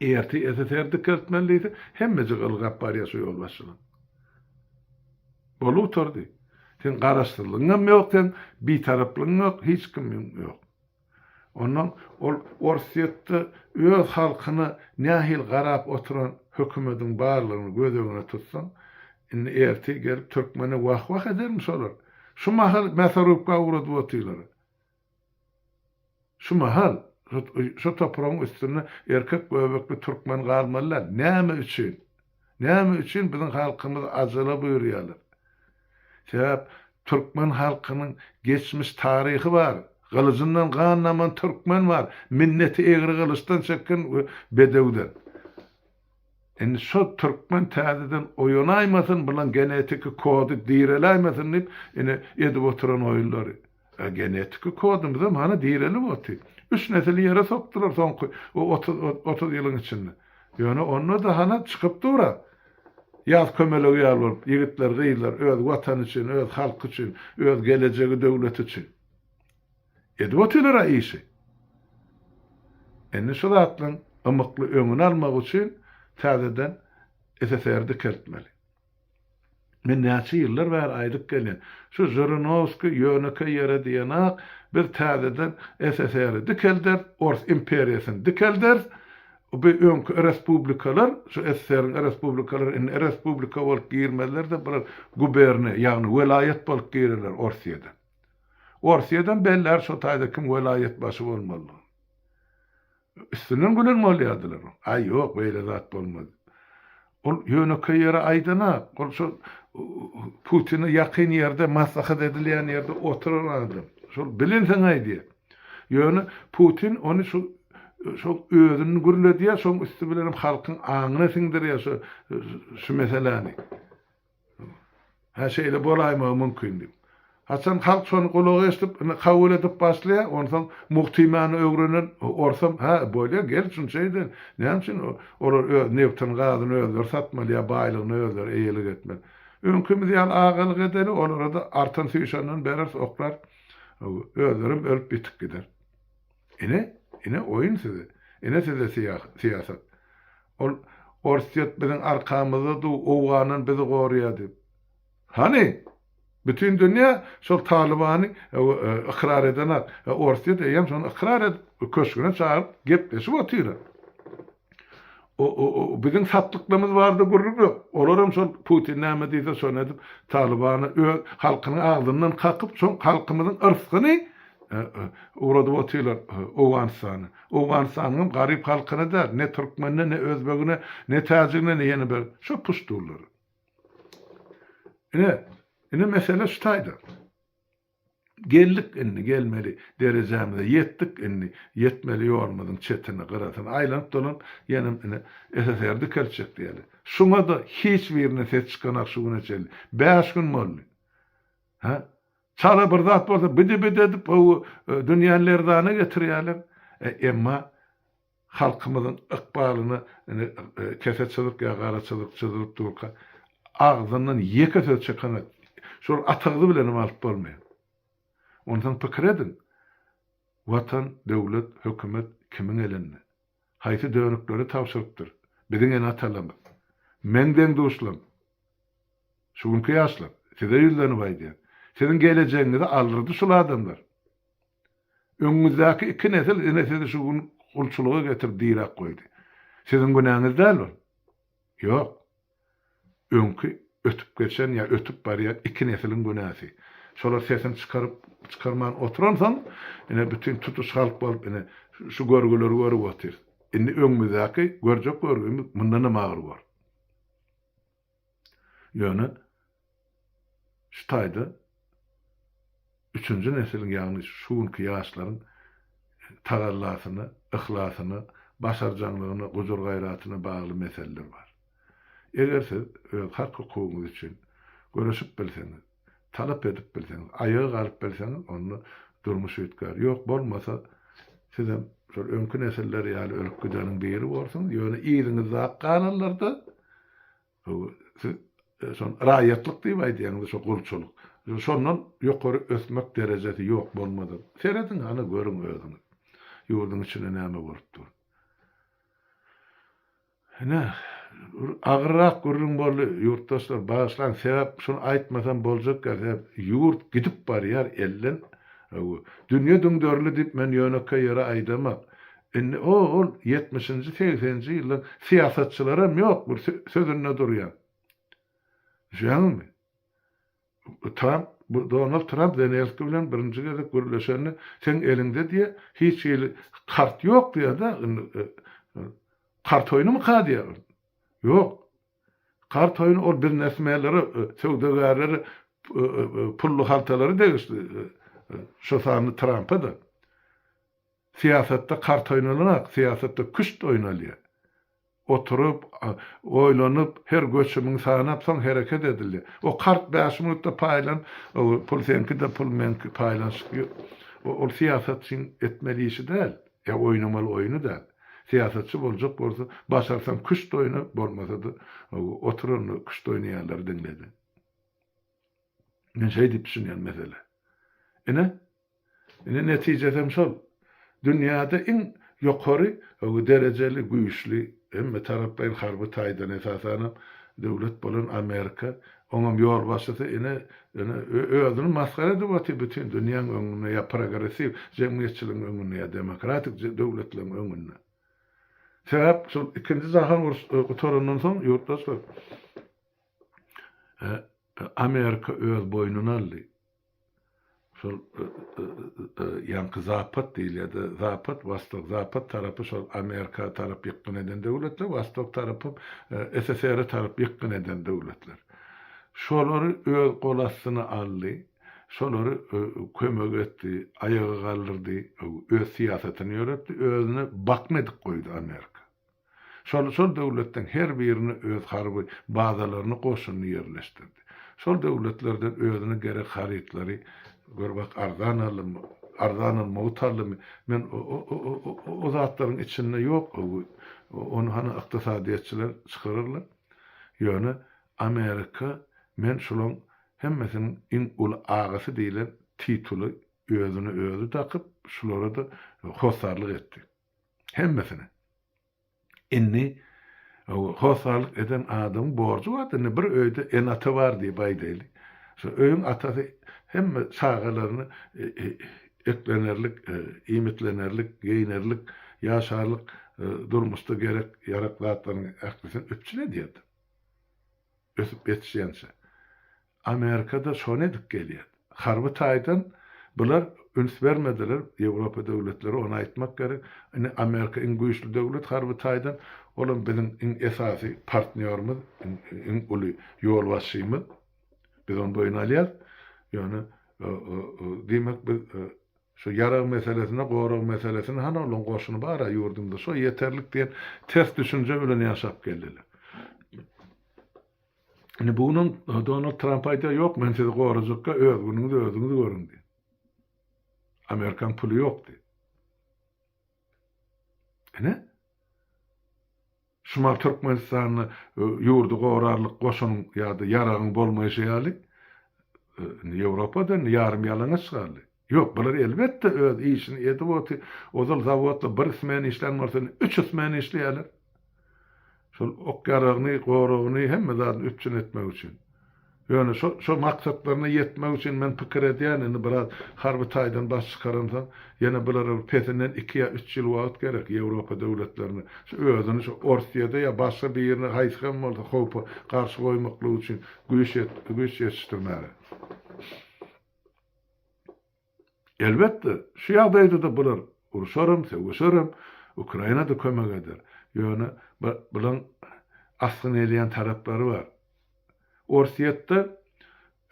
S1: Ertir SSR dikeltmeli diýse hemmejik ylgap barýar şo ýolbaşçylaň. Bolup oturdy. Seň garaşsyzlygyňam ýok seň bitaraplygyň ýok hiç kimiň ýok. Ondan ol Orsýetde öz halkyna nähili garap oturan hökümediň barlygyny göz öňüne tutsaň, indi ertir gelip türkmene wah-wah edermi şolar? Şu mahal mäsorubka ugradyp otyrlar. Şu mahal şu topragyň üstünde erkek göbekli türkmen galmaly däl. Näme üçin? Näme üçin biziň halkymyzy ajala buýurýarlar? Sebäp türkmen halkynyň geçmiş taryhy bar. Gylyjyndan gan daman türkmen bar. Minneti egri gylyçdan çeken we bedewden. Indi şo türkmen täzeden oýanaýmasyn, bulaň genetiki kody direläýmesin diýip, ine edip oturan oýunlary. A genetiki kodumyzam hany direlip otyr. Üç nesili ýere sokdular soňky 30 ýylyň içinde. Ýöne onda-da hany çykyp dur-a. Ýaz kömelegi ýaly bolup, ýigitler, gyzlar öz Watany üçin, öz halky üçin, öz gelejegi döwleti üçin. Edip otyrlar-a işi. Indi şu zatlaryň ymykly öňüni almak üçin täzeden SSR dikeltmeli. Men näçe ýyllar bäri aýdyp gelýän. Şu Žirinowskiý ýönekeý ýere diýenak, biz täzeden SSR-i dikelderis, Ors imperiýasyny dikelderis. Bu öňki respublikalar, şu SSR-iň respublikalary indi respublika bolup girmezler-de, bular guberniýa, ýagny welaýat bolup girerler Orsýede. Orsýedem bellär şo taýda kim welaýat başy bolmalydygyny. Üstünden gülen bolýardylar. Aý, ýok, beýle zat bolmaz. Ol ýönekeý ýere aýdanak. Ol şo Putine ýakyn ýerde, maslahat edilýän ýerde oturan adam. Şol bilensoň aýdýar. Ýöne Putin ony şu şo özüni gürledýär, şoň üsti bilenem halkyň aňyna siňdirýär şu şu meseläni. Hä, şeýle bolaýmagy mümkin diýip. Haçan halk şony gulagy eşidip, indi kabul edip başlaýar, onsoň mugt imany öwrenen orsam, hä, bolýar, gel şunça edeli. Näme üçin olar öz nebtini, gazyny özleri satmaly ýa baýlygyna özleri eýelik etmeli. Öňkimiz ýaly agalyk edeli, olara-da artan süýşenden bereris, oklar, özlerem ölüp ýitip gider. Ine, ine oýun size. Ine size syýasat. Ol Orsýet biziň arkamyzda dur, Owgandan bizi goraýar diýip. Hany? Bütin dünýä şol Talybany ykrar edenak. Orsýet eýýäm şony ykrar edip, köşgüne çagyryp gepleşip otyr. O biziň satlyklarymyz barada gürrüň ýok. Olaram şol Putin näme diýse şony edip Talybany öz halkynyň agzyndan kakyp şoň halkymyzyň yrsgyny ugradyp otyrlar Owganystana. Owganystanyňam garyp halkyna däl, ne türkmenine, ne özbegine, ne täjigine, ne ýene bir şo puştunlara. Ine, ine mesele şu taýda. Geldik indi gelmeli derejämize ýetdik indi ýetmeli ýolumyzyň çetini, gyrasyny aýlanyp dolanyp ýenem ine SSR dikeltjek diýeli. Şuňa-da hiç birine ses çykanak şu güne çenli. Bäş gün boldy. Hä? Çala bir zat bolsa bidi-bidi edip o dünýäni lerzana getirýärler. E, emma Halkymyzyň ykbalyna ine kese çyzyk ýa gara çyzyk çyzylyp durka, agzyndan ýeke söz çykanak, şol atagzy bilenem alyp bolmaýar. Onsoň pikir ediň, Watan, döwlet, hökümet kimiň elinde? Haýsy dönüklere tabşyrypdyr? Biziň ene-atalarymyz. Meň deň-duşlarym. Şu günki ýaşlar. Size ýüzlenip aýdýan. Siziň gelejegiňizi aldyrdy şul adamlar. Öňüňizdäki iki nesil ine sizi şu gün gulçulyga getirip diräp goýdy. Siziň günäňiz däl ol. Ýok. Öňki ötüp geçen ýa ötüp barýan iki nesiliň günäsi. Şolar sesini çykaryp, çykarman oturansoň, ine bütin tutuş halk bolup ine şu görgüleri görüp otyrys. Indi öňümizdäki görjek görgimiz mundanam agyr bor. Ýöne şu taýda üçünji nesiliň, ýagny şu günki ýaşlaryň tagallasyna, yhlasyna, başarjaňlygyna, gujur-gaýratyna bagly meseleler bar. Eger siz öz hak-hukugyňyz üçin göreşip bilseňiz, talap edip bilseňiz, aýaga galyp bilseňiz, onda durmuş üýtgär. Ýok, bolmasa, sizem şol öňki nesiller ýaly ölüp gideniň biri borsuňyz, ýöne yzyňyzda galanlar-da Siz şony raýatlyk diýip aýdýaňyz, şo gulçulyk. Şondan ýokary ösmek derejesi ýok bolmasa. Serediň hany görüň özüňiz. Ýurduň içinde näme bolup dur. Ine, agyrrak gürrüň boldy ýurtdaşlar, bagyşlaň, sebäp şuny aýtmasam boljak ýaly, sebäp ýurt gidip barýar elden. Dünýe düňderildi diýip men ýönekeý ýere aýdamak. Indi o-ol ýetmişinji, segseninji ýyllaň syýasatçylaram ýok bir sözünde durýan. Düşýäňizmi? Tramp, bu Donald Tramp Zelenskiý bilen birinji gezek gürleşende seň eliňde diýýär, hiç hili kart ýok diýýär-de, indi kart oýnumyka diýýär. Ýok. Kart oýny ol biznesmenlere, söwdagärlere, pully haltalara degişli, şo sanda Trampa-da. Syýasatda kart oýnalanok, syýasatda küşt oýnalýar. Oturyp, oýlanyp, her göçümiňi sanap soň hereket edilýär. O kart bäş minutda paýlan, pul seňki-de, pul meňki paýlanyşyk ýok. Ol syýasatçyň etmeli işi däl, ýa oýnamaly oýny däl. Syýasatçy boljak bolsa, başarsaň küşt oýna, bolmasa-da otur onda küşt oýnaýanlary diňle-de. Men şeý diýip düşünýän meselä. Ine, Ine netijesem şol. Dünýäde iň ýokary derejeli, güýçli, hemme taraplaýyn harby taýdan esasanam döwlet bolan Amerika, oňam ýolbaşçysy ine ine özüni masgara edip otyr bütin dünýäň öňünde ýa progressiw jemgyýetçiligiň öňünde ýa demokratik döwletleriň öňünde. Sebäp şol ikinji jahan urşy gutarandan soň ýurtdaşlar Amerika öz boýnuna aldy. Şol ýaňky Zapad diýilýär-de, Zapad, Wostok, Zapad tarapy şol Amerika tarap ýykgyn eden döwletler, Wostok tarapam SSR-e tarap ýykgyn eden döwletler. Şolary öz gol astyna aldy, şolary kömek etdi, aýaga galdyrdy, öz syýasatyny ýöretdi, özüne bakna edip goýdy Amerika. Şol şol döwletleň her birine öz harby bazalaryny, goşunyny ýerleşdirdi. Şol döwletlerden özüne gerek harytlary gör bak arzan aldymy, arzanam mugt aldymy, men o zatlaryň içinde ýok, ony hany ykdysadyýetçiler çykararlar. Ýöne Amerika men şulaň hemmesiniň iň uly agasy diýlen tituly özüne özi dakyp, şulara-da hossarlyk etdi. Hemmesine. Indi hossarlyk eden adamyň borjy bar. Indi bir öýde ene-ata bar diýip aýdaýly. Şo öýüň atasy hemme çagalaryny eklenerlik, iýmitlenerlik, geýinerlik, ýaşarlyk durmuşda gerek ýarak zatlaryň ählisini üpjün edýärdi. Ösüp ýetişýänçä. Amerikada şony edip gelýär. Harby taýdan bular üns bermediler, Ýewropa döwletleri, ony aýtmak gerek. Indi Amerika iň güýçli döwlet harby taýdan, olam biziň iň esasy partnýorymyz, iň uly ýolbaşçymyz. Biz ony boýun alýarys. Ýöne diýmek biz şu ýarag meselesinde, gorag meselesinde hany olaň goşuny bar-a ýurdumyzda, şo ýeterlik diýen ters düşünje bilen ýaşap geldiler. Indi bu günem Donald Tramp aýdýar, ýok men sizi gorajakka öz günüňizi özüňiz görüň diýip. Amerikaň puly ýok diýip. Ine. Şumal Türkmenistanda ýurdy gorarlyk goşunyň ýa-da ýaragyň bolmaýşy ýaly, indi Ýewropa-da indi ýarym ýalaňaç galdy. Ýok, bular elbetde öz işini edip otyr. Ozal zawodda bir smen işlän bolsa, indi üç smen işleýärler. Şol ok-ýaragyny, goragyny, hemme zadyny üpjün etmek üçin. Ýöne şo şo maksatlaryna ýetmek üçin men pikir edýän, indi biraz harby taýdan baş çykaransoň, ýene bulara bir pesinden iki ýa üç ýyl wagt gerek Ýewropa döwletlerine şu özüni şu Orsýede ýa başga birine haýsy hem bolsa howpa garşy goýmaklyk üçin güýç güýç ýetişdirmäge. Elbetde, şu ýagdaýda-da bular urşaram, söweşerem, Ukraina-da kömek eder. Ýöne bulaň asgyn gelýän taraplary bar. Orsýetde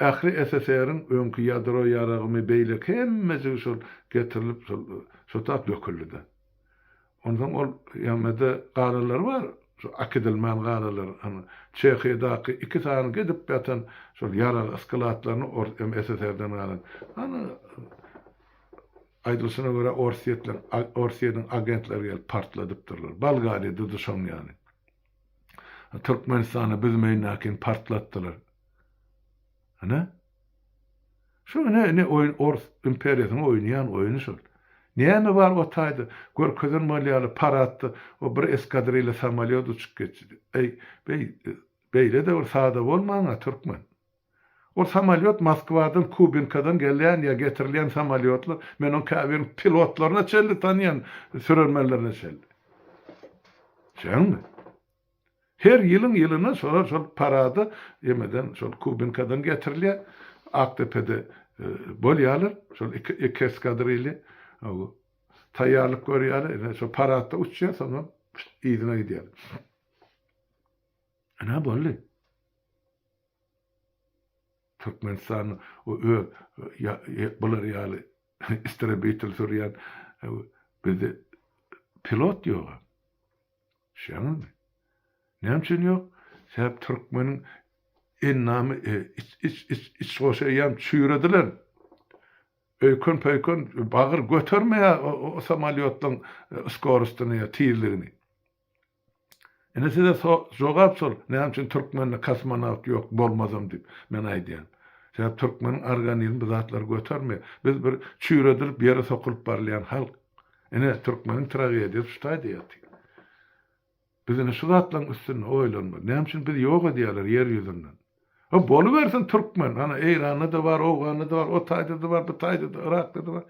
S1: ähli SSR-iň öňki ýadro ýaragymy, beýleki hemmejigi şol getirilip şol şo tap döküldi-de. Onsoň ol ýa-da galalary bar, şu äkidilmän galalar, hany, Çehiýadaky iki sany gidip ýatan şol ýarag yskylatlaryny ors hem SSR-den galan. Hany, aýdylyşyna görä orsýetler, Orsýediň agentleri gelip partladypdyrlar. Bolgariýada-da şoň ýaly. Türkmenistanda bizim öýündäkini partlatdylar. Ine. Şu ine ine oýun ors imperiýasynyň oýnaýan oýuny şol. Näme bar o taýda görkezen bolýaly paradda o bir eskadrilýa samolýot uçup geçdi. Eý beý beýle-de bir sada bolmaň-a türkmen. Ol samolýot Moskwadan Kubinkadan gelýän ýa getirilýän samolýotlar men oň käbir pilotlaryna çenli tanýan sürermenlerine çenli. Düşýäňmi? Her ýylyň ýylyna şolar şol parada emeden şol Kubinkadan getirilýär. Akdepede bolýarlar. Şol iki iki eskadrilýa taýýarlyk görýärler. Ine şol paradda uçýar, soňam yzyna gidýär. Ine boldy. Türkmenistan o öz bular ýaly istrebitel sürýän bizde pilot ýok. Düşýäňizmi? Näme üçin ýok? Sebäp türkmeniň endamy iç iç iç iç goşy eýýäm çüýredilen. Öýken pöýken bagyr götermeýär o samolýotlaryň skorostyny ýa tizligini. Ine size jogap şol, näme üçin türkmende kosmonawt ýok, bolmazam diýip men aýdýan. Sebäp türkmeniň organizmi bu zatlary götermeýär. Biz bir çüýredilip ýere sokulyp barylýan halk. Ine, türkmeniň tragediýasy şu taýda ýatyr. Biz ine şu zatlaryň üstünde oýlanmaly. Näme üçin bizi ýok edýärler ýer ýüzünden? Ha, bolubersin türkmen. Ana, Eýranda-da bar, Owganda-da bar, o taýda-da bar, bu taýda-da, Yrakda-da bar.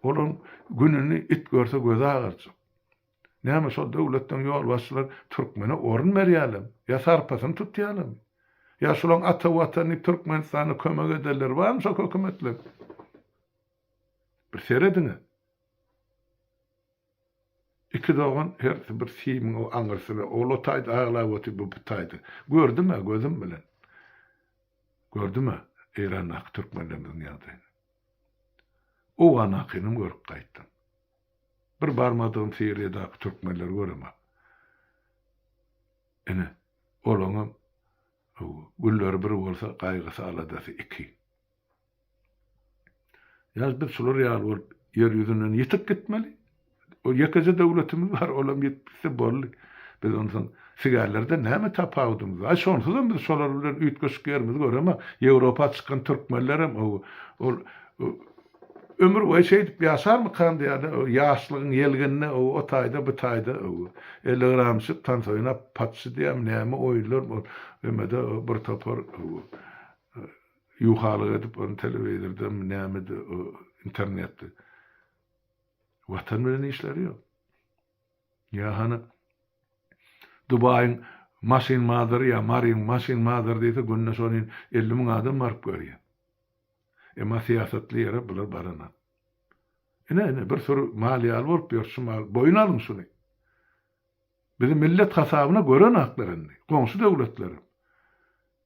S1: Olaryň gününi it görse gözi agarjak. Näme şol döwletleň ýolbaşçylary türkmene orun berýärlermi? Ýa sarpasyny tutýarlarmy? Ýa şolaryň ata Watan diýip Türkmenistana kömek edenleri barmy şol hökümetleriň? Bir serediň-ä. Iki dogan hersi bir simiň o aňyrsyna, ol o taýda aglap otyr, bu bu taýda. Gördüm-ä gözüm bilen. Gördüm-ä Eýrandaky türkmenlerimiziň ýagdaýyny. Owgandakynam görüp gaýtdym. Bir barmadygym Siriýadaky türkmenleri göremok. Ine, olaňam günleri bir bolsa, gaýgysy-aladasy iki. Ýa biz şular ýaly bolup ýer ýüzünden ýitip gitmeli. O ýekeje döwletimiz bar, olam ýitip gitse boldy. Biz onsoň sigärlerden näme tapawudymyz bar? Aý şonsuzam biz şolar bilen üýtgeşik ýerimizi göremok. Ýewropa çykan türkmenlerem ol ömür boýy şeýdip ýaşarmykan diýýärler. Ýaşlygyň ýelgininde o taýda bu taýda 50 gram içip tans oýnap patyşy diýýärmi näme oýunlar ol emede bir topar. ýuhalyk edip ony telewizordamy nämede internetde. Watan bilen işleri ýok. Ýa hany Dubaýyň maşyn bazary ýa Maryň maşyn bazary diýse günde şony 50 müň adam baryp görýär. Emma syýasatly ýere bular baranok. Ine ine bir süri mal ýaly bolup ýör şu mal boýun alyň şuny. Bizi millet hasabyna görenaklar indi. Goňşy döwletlerem.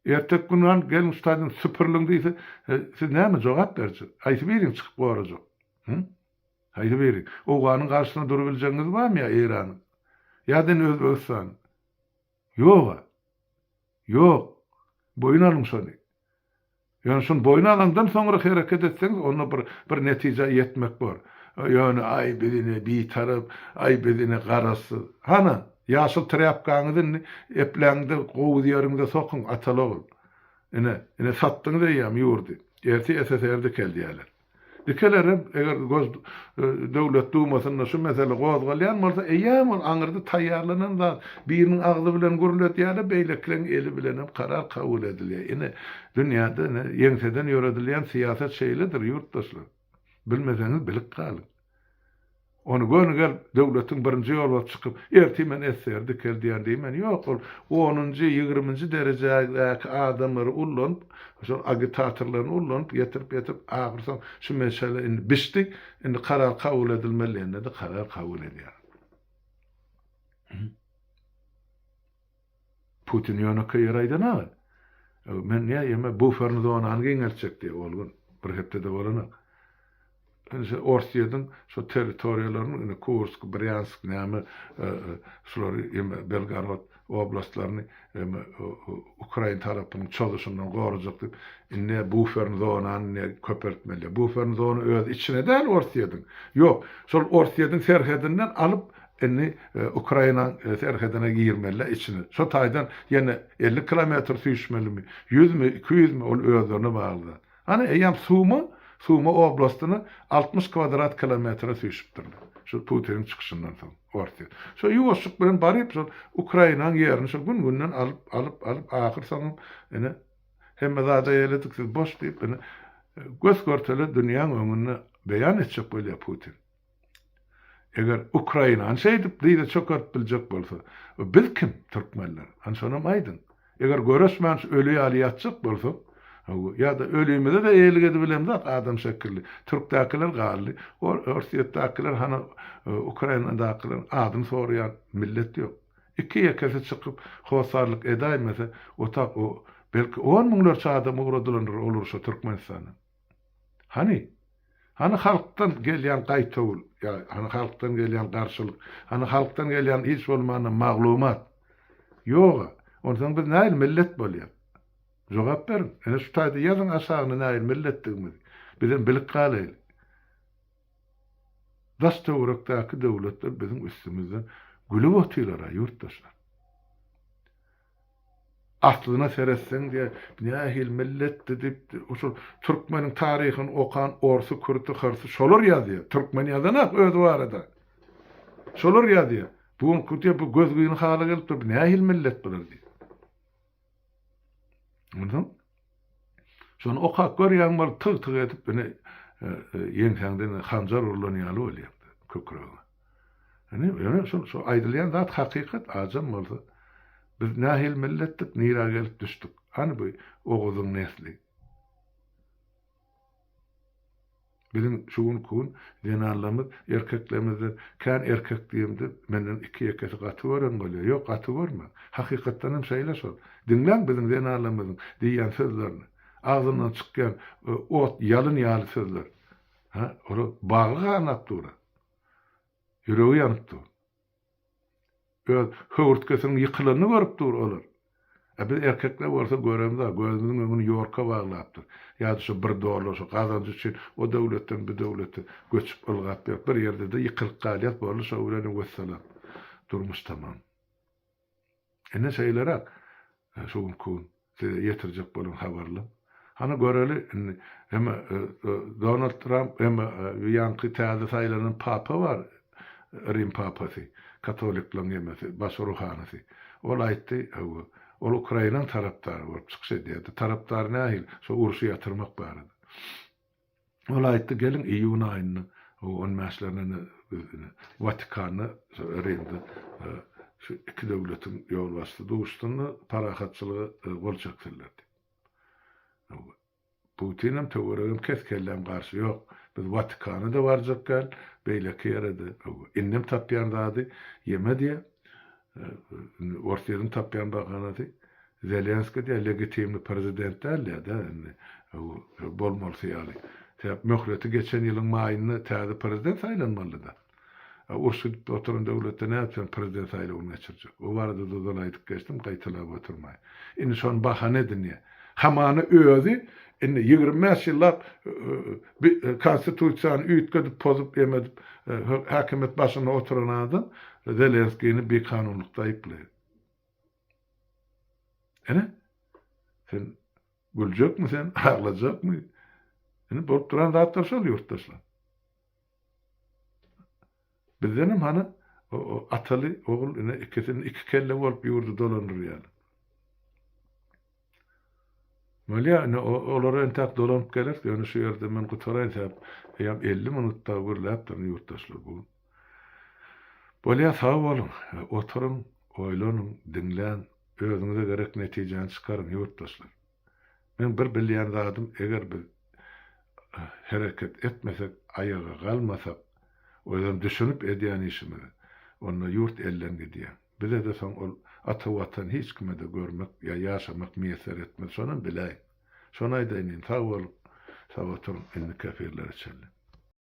S1: Erteki gün han geliň şu taýdan süpüriliň diýse, siz näme jogap berjek? Haýsy biriň çykyp gorajak? Hü? Haýsy biri? Owganyň garşysyna durubiljegiňiz barmy ýa Eýranyň? Ýa-da indi Özbegistanyň? Ýog-a. Ýok. Boýun alyň şony. Ýöne şony boýun alaňdan soňra hereket etseňiz, onda bir bir netijä ýetmek bor. Ýöne aý biz ine bitarap, aý biz ine garaşsyz. Hana, ýaşyl trýapkaňyzy indi epläňde gowuz ýeriňize sokuň, ataly-ogul. Ine, ine satdyňyz eýýäm ýurdy. Ertir SSR dikeldýärler. Dikelerem, eger Gos Döwlet Dumasynda şu mesele gozgalýan bolsa, eýýäm ol aňyrda taýýarlanan zat. Biriniň agzy bilen gürledýärler, beýlekileň eli bilenem karar kabul edilýär. Ine, dünýäde ine, ýeňseden ýöredilýän syýasat şeýledir, ýurtdaşlar. Bilmeseňiz bilip galyň. Ony göni gelip döwletiň birinji ýolbaşçy çykyp, ertir men SSR dikeldýän diýmän, ýok, ol onunjy, ýigriminji derejädäki adamlary ullanyp, şol agitatorlaryny ullanyp, getirip, getirip, ahyrsoň şu mesele indi bişdi, indi karar kabul edilmeli diýende-de karar kabul edýär. Putin ýönekeý ýer aýdan-a. Men näme, ýeme buferny zonany giňeltjek diýýär ol gün, bir hepdede bolanok. Indi şu Orsýetiň şu territoriýalaryny, indi Kursk, Brýansk näme şulary ýeme Belgorod oblastlaryny ýeme Ukrain tarapynyň çozuşyndan gorajak diýip, indi buferny zonany indi köpeltmeli. Buferny zona öz içine däl Orsýetiň. Ýok, şol Orsýetiň serhedinden alyp indi Ukrainaň serhedine girmeli içine. Şo taýdan ýene 50 kilometr süýşmelimi, ýüzmi, 200mi ol özlerine bagly zat. Hany, eýýäm Suma, Suma oblastyny 60 kwadrat kilometre süýşüpdirler. Şu Putiniň çykyşyndan soň, Orsýet. Şo ýuwaşlyk bilen baryp, şol Ukrainaň ýerini şo gün-günden alyp, alyp, alyp, ahyrsoňam, ine, hemme zada eýeledik, siz boş diýip, ine, gös-görtele dünýäň öňünde beýan etjek bolýar Putin. Eger Ukrainany şeýdip dyza çökertip biljek bolsa, biz kim, türkmenler? Hany şonam aýdyň. Eger göreşmän şu öli ýaly ýatjak bolsak, hawa, ýa-da ölimize-de eýelik edibilemzok adam şekilli. Türkdäkiler galdy, Orsýetdäkiler hany Ukrainadakylaryň adyny soraýan millet ýok. Iki-ýekesi çykyp hossarlyk edäýmese, otag o belki on müňlerçe adam ugradylandyr ol urşa Türkmenistandan. Hany? Hany halkdan gelýän gaýtawul, ýa hany halkdan gelýän garşylyk, hany halkdan gelýän hiç bolmanda maglumat? Ýog-a. Onsoň biz nähili millet bolýas? Jogap beriň. Ine şu taýda ýazyň aşagyna nähili milletdigimizi. Bizem bilip galaýly. Daş-töwerekdäki döwletler biziň üstümizden gülüp otyrlar-a, ýurtdaşlar. Aslyna seretseň diýýär, nähili milletdi diýip, şol türkmeniň taryhyny okan orsy, kürti, hyrsy şolar ýazýar. Türkmen ýazanok özi barada. Şolar ýazýar. Bu günki diýýär, bu gözgyny hala gelip dur, bu nähili millet bular diýýär. Onsoň şony okap görýäň bolup tyg-tyg edip ine ýeňsäňden hanjar urlan ýaly bolýar kükregiňe. Ine, ýöne şol şo aýdylýan zat hakykat, ajam bolsa. Biz nähili milletdik, nirä gelip düşdük? Hany bu Oguzyň nesli? Biziň şu günki gün zenanlarymyz erkeklerimizden kän erkek diýemde menden iki-ýekesi gaty gören bolýar. Ýok, gaty görmäň. Hakykatdan hem şeýle şol. Diňläň biziň zenanlarymyzyň diýýän sözlerini. Agzyndan çykýan ot, ýalyn ýaly sözler. Hä, olar bagry ganap dur-a. Ýüregi ýanyp dur. Öz höwürtgesiniň ýykylanyny görüp dur olar. A biz erkekler bolsa göremzok, gözümiziň öňüni ýorka baglapdyr. Ýa-da şo bir dollar şo gazanç üçin o döwletden bu döwlete göçüp ylgap ýörüp bir ýerde-de ýykylyp galýas boldy şo bilenem wessalam. Durmuş tamam. Ine şeýleräk şu günki gün size ýetirjek bolan habarlarym. Hany göreli indi hem Donald Tramp hem ýaňky täze saýlanan papa bar Rim papasy katoliklaryň ýemesi baş ruhanysy. Ol aýtdy hawa. Ol Ukrainaň tarapdary bolup çykyş edýärdi. Tarapdary nähili? Şo urşy ýatyrmak barada. Ol aýtdy, geliň iýun aýynda, on bäşlerinde biz ine Watikanda, şo Rimde şu iki döwletiň ýolbaşçysy duşsun-da, parahatçylyga gol çeksinler diýip. Putinem töweregem kes-kelläm garşy ýok. Biz Watikana-da barjak däl, beýleki ýere-de. Indem tapýan zady ýeme diýýär. Indi Orsýetiň tapýan bahanasy Zelenskiý diýýär legitimny prezident däl diýýär-dä indi bolmalysy ýaly. Sebäp möhleti geçen ýylyň maýynda täze prezident saýlanmalydy-da. Uruş gidip oturan döwletde nädip sen prezident saýlawyny geçirjek? O barada-da ozal aýdyp geçdim, gaýtalap oturmaýyn. Indi şony bahana edinýär. Hamana özi indi 25 ýyllap konstitusiýany üýtgedip, pozup, em edip, häkimiýet başynda oturan adam Zelenskini bikanunlykda aýyplaýar. Ine, sen güljekmi sen, aglajakmy? Ine, bolup duran zatlar şol ýurtdaşlar. Bizdenem hany ataly ogul ine ikisini iki kelle bolup ýurdy dolandyrýarlar. Bolýa ine olara entäk dolanyp geleris ýöne şu ýerde men gutaraýyn sebäp eýýäm 50 minut dagy gürläpdirin ýurtdaşlar bu gün. Bolýa sag boluň oturyň oýlanyň diňläň özüňize gerek netijäni çykaryň ýurtdaşlar. Meň bir bilýän zadym eger biz hereket etmesek aýaga galmasak özem düşünip edýän işimize onda ýurt elden gidýär. Bizede soň ol ata watan hiç kimede görmek ýa ýaşamak miýesser etmez şonam biläýiň. Şony aýdaýyn indi sag boluň sag oturyň indiki efirlere çenli.